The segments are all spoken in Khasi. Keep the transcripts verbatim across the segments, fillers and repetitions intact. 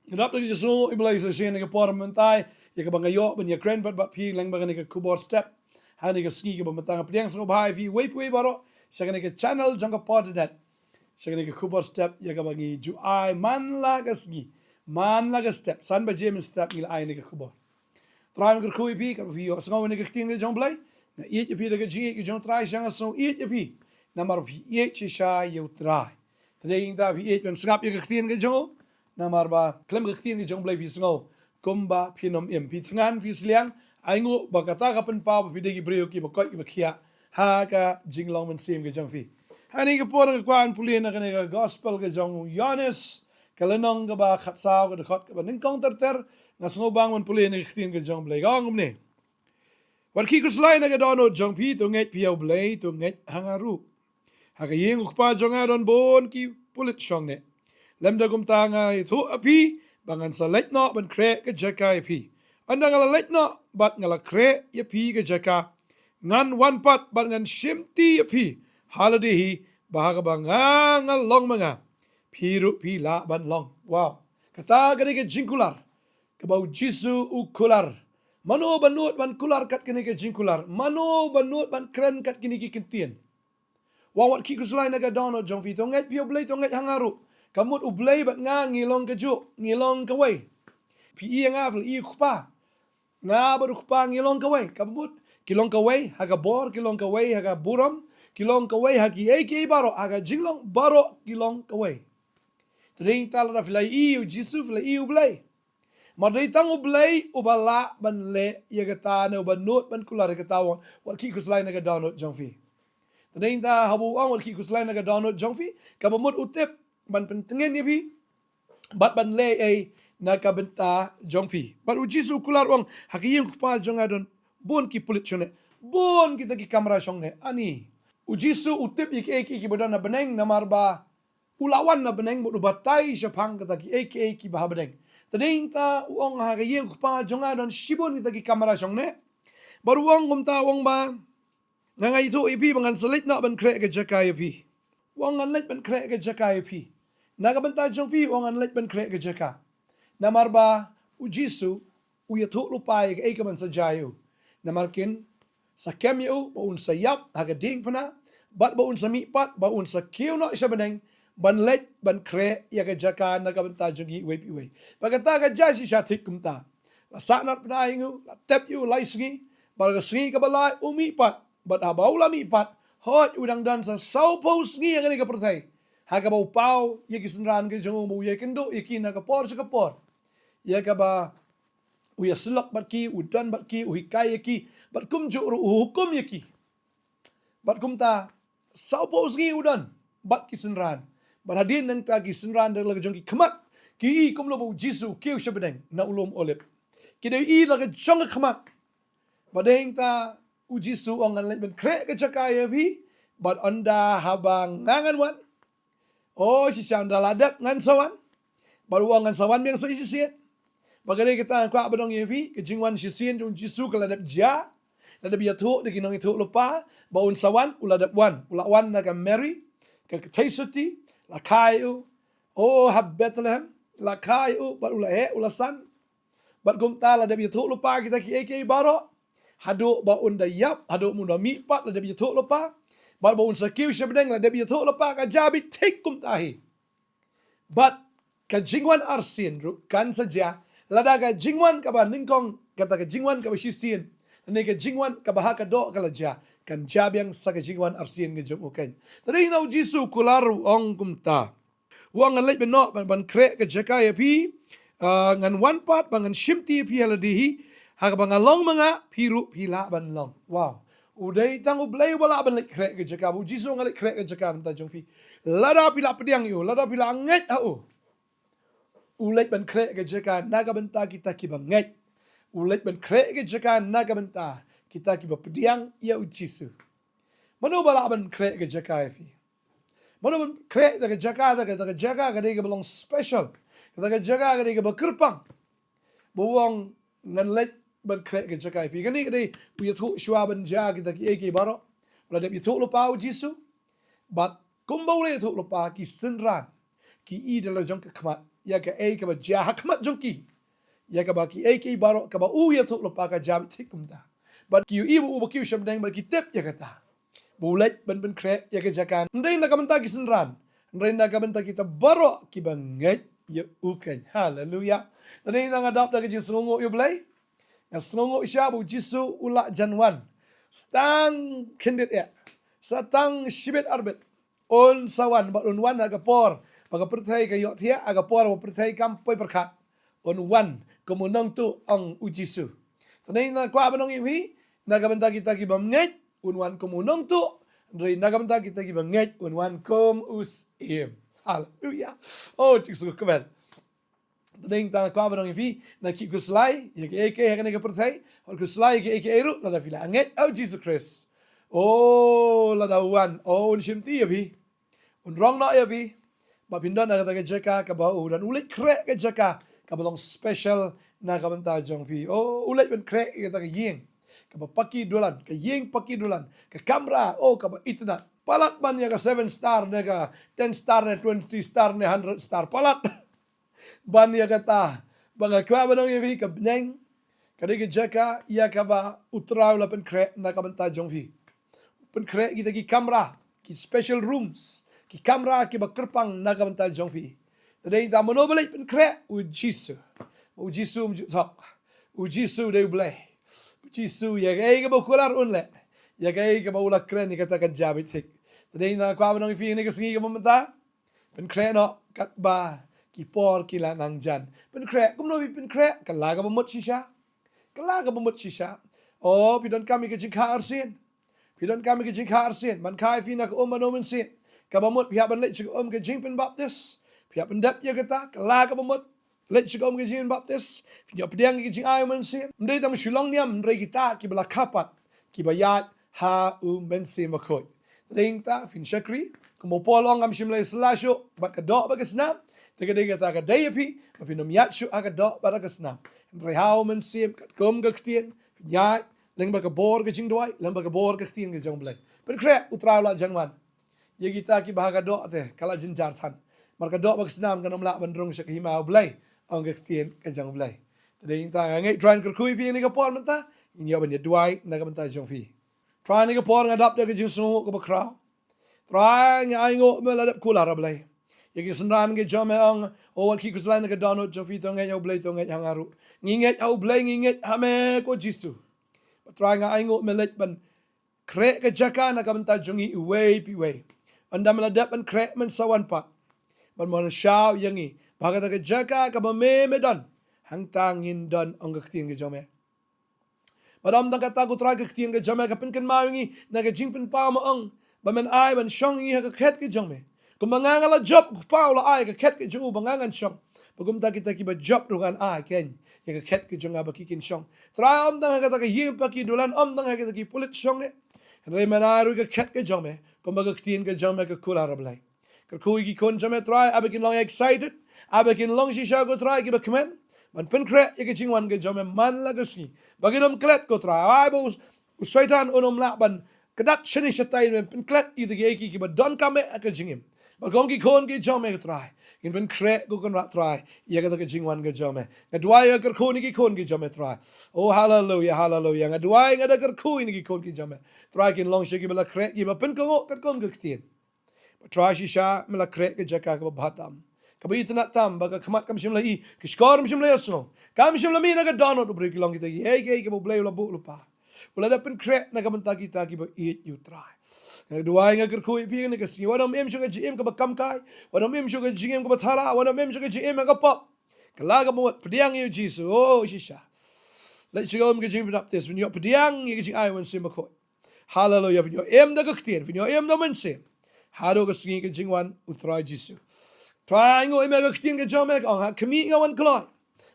Ngi dap da ka jingsngew, i Blei sa shisien ha ka por mynta ïa kaba nga ïoh ban ïakren bad bad phi lyngba kane ka khubor step. Ha kane ka sngi kaba mynta nga pdiang sngewbha ïa phi uwei pa uwei baroh sha kane ka channel jong ka Por Internet, sha kane ka khubor step ïa kaba ngi ju ai man la ka sngi, man la ka step, san baje mynstep ngi la ai kane ka khubor. Trai, nga kyrkhu ïa phi katba phi ïohsngew ïa kane ka ktien ka jong u Blei. Nga ïeit ïa phi da ka jingïeit ka jong u Trai, shisha nga sngew ïeit ïa phi namar phi ïeit shisha ïa u Trai. Te dei nangta phi ïeit ban sngap ïa ka ktien ka jong u, namar ba khlem ka ktien ka jong u Blei phi sngew kumba phin ym im, phi thngan, phi sliang. Ai nguh ba kata ka pynpaw ba phi dei ki briew kiba koit kiba khiah ha ka jinglong mynsiem ka jong phi. Ha kane ka por nga kwah ban pule na kane ka gospel ka jong u Ïoannis, ka lynnong kaba khatsaw, ka dkhot kaba nyngkong ter ter. Nga sngewbang ban pule na ka ktien ka jong u Blei, ka ong kumne: Wat khih khuslai na ka dohnud jong phi, to ngeit phi ïa u Blei, to ngeit ha nga ruh. Ha ka ïing u Kpa jong nga don bun ki pulit shongneh. Lymda kumta nga ïathuh ha phi ba ngan sa leit noh ban khreh ka jaka ïa phi. Ynda nga la leit noh bad nga la khreh ïa phi ka jaka, ngan wan pat bad ngan shimti ïa phi ha lade hi, ba ha kaba nga nga long ma nga, phi ruh phi lah ban long. Wow. Kata ka dei ka jingkular kaba u Jisu u kular. Mano ba nud ban kular kat kine ki jingkular? Mano ba nud ban kren kat kine ki kyntien? Wat khih khuslai na ka dohnud jong phi, to ngeit phi ïa u Blei, to ngeit ha nga ruh. Ka mut u Blei bad nga ngi long kajuh, ngi long kawei. Phi ïa nga, phi ïa u Kpa. Nga bad u Kpa ngi long kawei. Ka mut ki long kawei ha ka bor, ki long kawei ha ka burom, ki long kawei ha kiei kiei baroh, ha ka jinglong baroh ki long kawei. Te dei nangta lada phi la ïohi ïa u Jisu, phi la ïohi ïa u Blei. Namar dei tang u Blei uba lah ban leh ïa kata, ne uba nud ban kular ïa kata, u ong wat khih khuslai na ka dohnud jong phi. Te dei nangta haba u ong wat khih khuslai na ka dohnud jong phi, kaba mut u tip ban pyntngen ïa phi bad ban leh ei na ka bynta jong phi. Bad u Jisu u kular, u ong, ha ka ïing u Kpa jong nga don bun ki pulit shongneh, bun kita ki kamra shongneh. Ani, u Jisu u tip ïa kiei kiei kiba don ha bneng, namar ba u la wan na bneng bad u batai shaphang kita kiei kiei kiba ha bneng. Te dei nangta u ong ha ka ïing u Kpa jong nga don shibun kita ki kamra shongneh. Bad u ong kumta, u ong ba nga nga ïathuh ïa phi ba ngan sa leit noh ban khreh ka jaka ïa phi. U ong ngan leit ban khreh ka jaka ïa phi. Na ka bynta jong phi u ong ngan leit ban khreh ka jaka. Namar ba u Jisu u ïathuh lypa ïa kaei kaban sa jia ïa u. Namar kin sa kem ïa u ba un sa ïap ha ka diengphna, bad ba un sa mihpat, ba un sa kiew noh sha bneng ban leit ban khreh ïa ka jaka na ka bynta jong ngi iwei pa iwei. Bad kata ka jia shisha thik kumta. La sahnarphna ïa u, la tep ïa u lai sngi, bad ka sngi kaba lai u mihpat. Bad haba u la mihpat, hooid u dang don sa sawphew sngi ha kane ka pyrthei ha kaba u paw ïa ki synran ki jong u, ba u ïakynduh ïa ki na ka por sha ka por. Ïa kaba u ïasyllok bad ki, u don bad ki, u hikai ïa ki, bad kumjuh ruh u hukum ïa ki. Bad kumta sawphew sngi u don bad ki synran. Bad hadien nangta ki synran da la ka jong ki khmat ki i kumno ba u Jisu u kiew sha bneng na u lum Olib. Ki da i da la ka jong ka khmat. Bad dei nangta u Jisu u ong ngan leit ban khreh ka jaka ïa phi, bad ynda haba nga ngan wan, o shisha ynda la dep ngan sa wan. Bad u ong ngan sa wan biang sa shisien. Bad ka dei kata nga kwah ban ong ïa phi, ka jingwan shisien jong u Jisu ka la dep jia. La dep ïathuh da ki nongïathuhlypa ba un sa wan, u la dep wan. U la wan na ka Mary, ka kynthei suti, la kha ïa u, o ha Bethlehem, la kha ïa u, bad u la heh, u la san. Bad kumta la dep ïathuhlypa kita kiei kiei baroh. Haduh ba un da ïap, haduh ba un da mihpat la dep ïathuhlypa. Bad ba un sa kiew sha bneng la dep ïathuhlypa, ka jia beit thik kumta hi. Bad ka jingwan arsien ruh kan sa jia. Lada ka jingwan kaba nyngkong, kata ka jingwan kaba shisien, ne ka jingwan kaba ha ka doh ka la jia, kan jia biang sa ka jingwan arsien ka jong u keiñ. Te dei nangta u Jisu u kular, u ong kumta. U ong ngan leit ban noh ban, ban khreh ka jaka ïa phi, ah, ngan wan pat ba ngan shimti ïa phi ha lade hi, ha kaba nga long ma nga, phi ruh phi lah ban long. Wow. U dei tang u Blei uba lah ban leit khreh ka jaka, u Jisu u ong ngan leit khreh ka jaka na ka bynta jong phi. Lada phi la pdiang ïa u, lada phi la ngeit ha u. U leit ban khreh ka jaka na ka bynta kita kiba ngeit. U leit ban khreh ka jaka na ka bynta kita kiba pdiang ïa u Jisu. Mano ba lah ban khreh ka jaka ïa phi? Mano ban khreh kata ka jaka, kata ka, kata ka jaka ka dei kaba long special. Kata ka jaka ka dei kaba kyrpang. Ba u ong ngan leit ban khreh ka jaka ïa phi. Kane ka dei u ïathuh shuwa ban jia kita kiei kiei baroh. U la dep ïathuhlypa u Jisu. Bad kumba u la ïathuhlypa, ki synran ki i da la jong ka khmat. ïa kaei kaba jia ha khmat jong ki, ïa kaba kiei kiei baroh kaba u ïathuh lypa ka jia beit thik kumta. Bad ki ïohi ba u ba kiew sha bneng bad ki tip ïa kata. Ba u leit ban pynkhreh ïa ka jaka, hynrei na ka bynta ki synran, hynrei na ka bynta kita baroh kiba ngeit ïa u keiñ. Haleluya. Te dei nga dap da ka jingsngewnguh ïa u Blei. Nga sngewnguh shisha ba u Jisu u la jan wan. Sa tang khyndiat eh, sa tang shibit arbit, un sa wan, bad un wan ha ka por ba ka pyrthei ka ïohthiah, ha ka por ba pyrthei kam poi pyrkhat. Un wan kum u nongtuh, ong u Jisu. Te dei nga kwah ban ong ïa phi, na ka bynta kita kiba ngeit, un wan kum u nongtuh, hynrei na ka bynta kita kiba ngeit, un wan kum u syiem. Haleluya. Oh, jingsngewkmen. Te dei nga kwah ban ong ïa phi, na ki khuslai ïa kiei kiei ha kane ka pyrthei, bad khuslai ïa kiei kiei ruh lada phi la ngeit ha u Jisu Khrist. Oh, lada u wan, oh, un shimti ïa phi. Un rong noh ïa phi. Ba phin don ha kata ka jaka kaba u don, u leit khreh ka jaka kaba long special na ka bynta jong phi. Oh, u leit ban khreh ïa kata ka ïing kaba paki dulan, ka ïing paki dulan, ka kamra, oh, kaba itynnad. Palat ban ïa ka seven star ne ka ten star ne twenty star ne hundred star. Palat ban ïa kata. Ba nga kwah ban ong ïa phi, ka bneng ka dei ka jaka ïa kaba u Trai u la pynkhreh na ka bynta jong phi. Pynkhreh kita ki kamra, ki special rooms, ki kamra kiba kyrpang na ka bynta jong phi. Te dei ta mano ba leit pynkhreh? U Jisu. U Jisu um ju thok. U Jisu dei u Blei. U Jisu ïa kaei kaba u kular un leh. Ïa kaei kaba u la kren ïa kata kan jia beit thik. Te dei ta kwah ban ong ïa phi ne ka sngi kaba mynta. Pynkhreh noh katba ki por ki la nang jan. Pynkhreh, kumno phi pynkhreh? Kylla kaba mut shisha. Kylla kaba mut shisha. Oh, phi donkam ïa ka jingkha arsien. Phi donkam ïa ka jingkha arsien. Ban kha ïa phi na ka um bad na u Mynsiem. Kaba mut phi hap ban leit sha ka um ka jingpynbaptis. Phi hap ban dep ïa kata. Kylla kaba mut. Leit sha ka um ka jingpynbaptis. Phin ïoh pdiang ïa ka jingai u Mynsiem. Ym dei tang shu long niam, hynrei kita kiba la kha pat, kiba ïaid ha u Mynsiem Bakhuid. Te dei ta phin shakri, kumba u Paul u ong, ngam shym la ïasylla shuh bad ka doh bad ka snam. Te ka dei kata ka dei ïa phi ba phin ym ïaid shuh ha ka doh bad ha ka snam, hynrei ha u Mynsiem, katkum ka ktien phin ïaid, lyngba ka bor ka jingduwai, lyngba ka bor ka ktien ka jong u Blei. Pynkhreh, u Trai u la jan wan. Ïa kita kiba ha ka doh te ka la jynjar than. Namar ka doh bad ka snam kan ym lah ban rung sha ka hima u Blei, ong ka ktien ka jong u Blei. Te dei ta nga ngeit Trai un kyrkhu ïa phi ha kane ka por mynta. Ngin ïoh ban ïaduwai na ka bynta jong phi. Trai, ha kane ka por nga dap da ka jingsngewnguh kaba khraw. Trai, nga ainguh me la dep kular, A Blei, ïa ki synran ki jong me, ong, oh, wat ki khuslai na ka dohnud jong phi, to ngeit ha u Blei, to ngeit ha nga ruh. Ngi ngeit ha u Blei, ngi ngeit ha me, ko Jisu. Bad Trai, nga ainguh me leit ban khreh ka jaka na ka bynta jong ngi iwei pa iwei. Ynda me la dep ban khreh, men sa wan pat ban wan shaw ïa ngi ba ha kata ka jaka kaba me me don, hangta ngin don, ong ka ktien ka jong me. Bad ym tang kata, ko Trai, ka ktien ka jong me ka pynkynmaw ïa ngi na ka Jingpynpaw, ma ong, ba men ai ban shong ïa ngi ha ka khet ka jong me. Kumba nga nga la jop, ko Kpa u la ai ka khet ka jong u ba nga ngan shong, ba kumta kita kiba jop ruh ngan ai keiñ ïa ka khet ka jong nga ba ki kin shong. Trai, ym tang ha kata ka ïing paki dulan, ym tang ha kita ki pulit shong ne, hynrei men ai ruh ka khet ka jong me, kumba ka ktien ka jong me ka kular, A Blei. Kyrkhu ïa ki khun jong me, Trai, ai ba kin long excited, ai ba kin long shisha, ko Trai, kiba kmen ban pynkhreh ïa ka jingwan ka jong me man la ka sngi. Ba kin ym klet, ko Trai, ai ba u, u Soitan un ym lah ban kdat shane shatai, ban pynklet ïa kita kiei kiei kiba donkam eh ha ka jingim. Bad kum ki khun ki jong me, ko Trai, ngin pynkhreh, ko Kynrad Trai, ïa kata ka jingwan ka jong me. Nga duwai, nga kyrkhu ïa ki khun ki jong me, Trai. Oh, haleluya, haleluya. Nga duwai, nga da kyrkhu ïa ki khun ki jong me, Trai, kin long shisha kiba la khreh, kiba pynkohnguh katkum ka ktien. Bad Trai, shisha me la khreh ka jaka kaba bha tam, kaba itynnad tam, ba ka khmat kam shym la i, ka shkor kam shym la ïasngew, kam shym la mih na ka dohnud u briew, ki long kita kiei kiei kiba u Blei u la buh lypa, u la dep pynkhreh na ka bynta kita kiba ïeit ïa u Trai. Nga duwai, nga kyrkhu ïa phi ha kane ka sngi, wat nym im sha ka jingim kaba kamkai, wat nym im sha ka jingim kaba thala, wat nym im sha ka jingim ha ka pop. Kylla kaba mut, pdiang ïa u Jisu, oh, shisha. Leit sha ka um ka jingpynbaptis, phin ïoh pdiang ïa ka jingai u Mynsiem Bakhuid. Haleluya, phin ïoh im da ka ktien, phin ïoh im da u Mynsiem, haduh ka sngi ka jingwan u Trai Jisu. Trai, ainguh ïa me, ka ktien ka jong me ka ong, ha khmih nga wan kloi,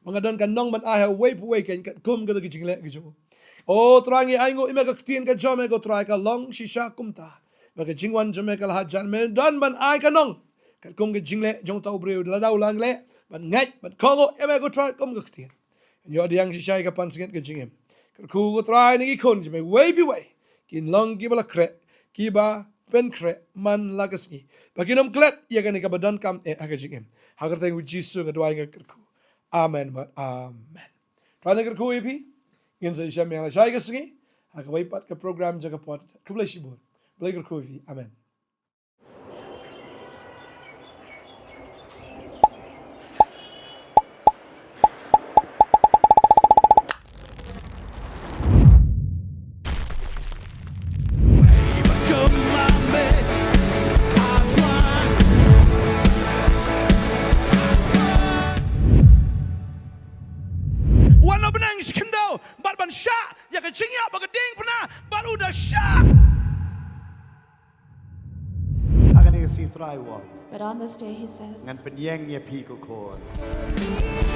ba nga don ka nong ban ai ha uwei pa uwei keiñ katkum kata ka jingleh ka jong u. Oh Trai, ngi ainguh ïa me, ka ktien ka jong me, ko Trai, ka long shisha kumta, ba ka jingwan jong me ka la hajan, me don ban ai ka nong katkum ka jingleh jong uta u briew, lada u la leh ban ngeit, ban kohnguh ïa me, ko Trai, kum ka ktien. Ïoh pdiang shisha ïa ka pansngiat ka jingim. Kyrkhu, ko Trai, na ki khun jong me uwei pa uwei, kin long kiba la khreh, kiba pynkhreh man la ka sngi, ba kin ym klet ïa kane kaba donkam eh ha ka jingim. Ha ka kyrteng U Jisu nga duwai, nga kyrkhu. Amen bad amen. Trai kyrkhu ïa phi. Ngin sa ïashem ïa la shai ka sngi ha kawei pat ka program jong ka Pyrthei. Khublei shibun. Blei kyrkhu ïa phi. Amen. Wan la bneng shi khyndew bad ban shah ïa ka jingïap ba ka diengphna bad u da shah. Ha kane ka sngi Trai u ong, But on this day, he says, ngan pynïeng ïa phi ko khun.